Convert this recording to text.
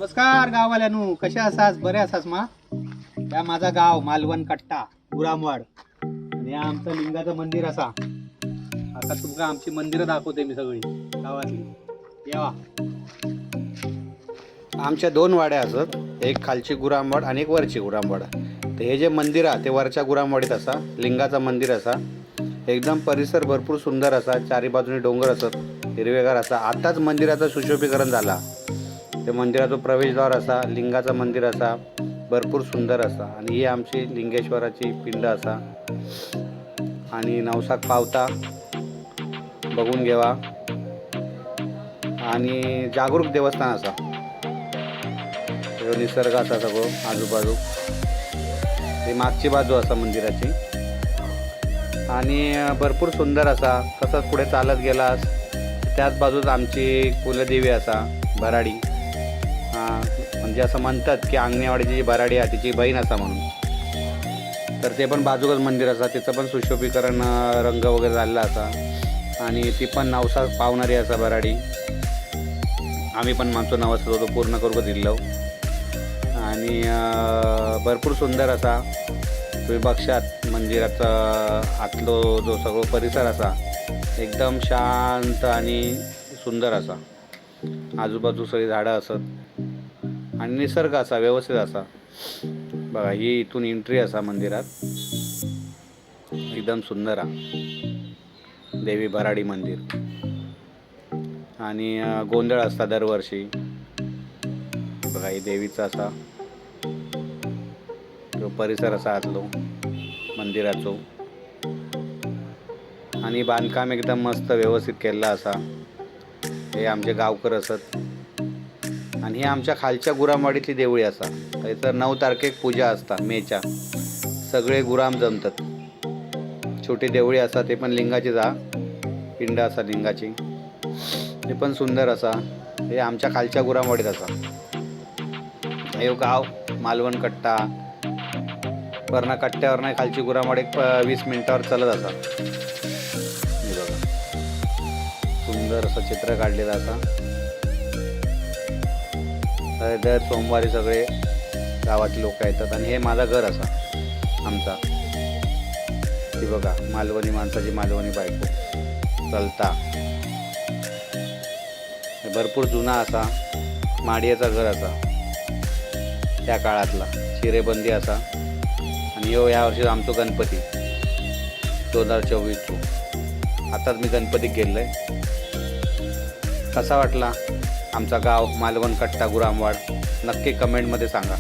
नमस्कार गाववाल्यानू, कशा असास? बरे असास मा? या माझा गाव मालवण कट्टा गुरामवाड आणि या आमचं लिंगाचं मंदिर असा. आता तुमका आमची मंदिरं दाखवते मी सगळी गावातली. येवा. आमच्या दोन वाड्या असत, एक खालची गुरामवाड आणि एक वरची गुरामवाड. तर हे जे मंदिर आहे ते वरच्या गुरामवाडीत असा लिंगाचा मंदिर असा. एकदम परिसर भरपूर सुंदर असा, चारी बाजूने डोंगर असत, हिरवेगार असा. आताच मंदिराचं सुशोभीकरण झाला. ते मंदिराचा प्रवेशद्वार असा, लिंगाचा मंदिर असा, भरपूर सुंदर असा. आणि ही आमची लिंगेश्वराची पिंड असा. आणि नवसाक पावता बघून घेवा. आणि जागरूक देवस्थान असा. सगळं निसर्ग असा सगळं आजूबाजू. ही मागची बाजू असा मंदिराची. आणि भरपूर सुंदर असा. तसंच पुढे चालत गेलास त्याच बाजूस आमची कुलदेवी असा भराडी. हां, म्हणजे असं म्हणतात की आंगणेवाडीची जी भराडी आहे तिची बहीण असा म्हणून. तर ते पण बाजूकच मंदिर असा, तिचं पण सुशोभीकरण रंग वगैरे झालेला असा. आणि ती पण नवसा पावणारी असा भराडी. आम्ही पण मागचो नवस होतो पूर्ण करू दिलो. आणि भरपूर सुंदर असा. तुम्ही बघशात मंदिराचा आतलो जो सगळं परिसर असा एकदम शांत आणि सुंदर असा. आजूबाजू सगळी झाडं असत आणि निसर्ग असा व्यवस्थित असा. बघा, ही इथून एंट्री असा मंदिरात. एकदम सुंदर हा देवी भराडी मंदिर. आणि गोंधळ असता दरवर्षी. बघा, ही देवीचा असा तो परिसर असा आतलो मंदिराचो. आणि बांधकाम एकदम मस्त व्यवस्थित केलेलं असा. हे आमचे गावकर असत. आणि हे आमच्या खालच्या गुरामवाडीतली देवळी असा. तर 9 तारखेक पूजा असता मेच्या, सगळे गुराम जमतात. छोटी देवळी असा, ते पण लिंगाची जा पिंड असा लिंगाची, ते पण सुंदर असा. हे आमच्या खालच्या गुरामवाडीत असा. हे गाव मालवण कट्टा वरना कट्ट्यावर नाही, खालची गुरामवाडी एक 20 मिनिटावर चालत असा. हे बघा, सुंदर असं चित्र काढलेलं असा. तर दर सोमवारी सगळे गावातले लोक येतात. आणि हे माझा घर असा आमचा. ती बघा मालवणी माणसाची मालवणी बायको चलता. हे भरपूर जुना असा माडियाचा घर असा, त्या काळातला चिरेबंदी असा. आणि ह्यो ह्या वर्षी आमचो गणपती 2024चो. आताच मी गणपतीत गेलो आहे. कसा वाटला आमचा गाव मालवण कट्टा गुरामवाड, नक्की कमेंटमध्ये सांगा.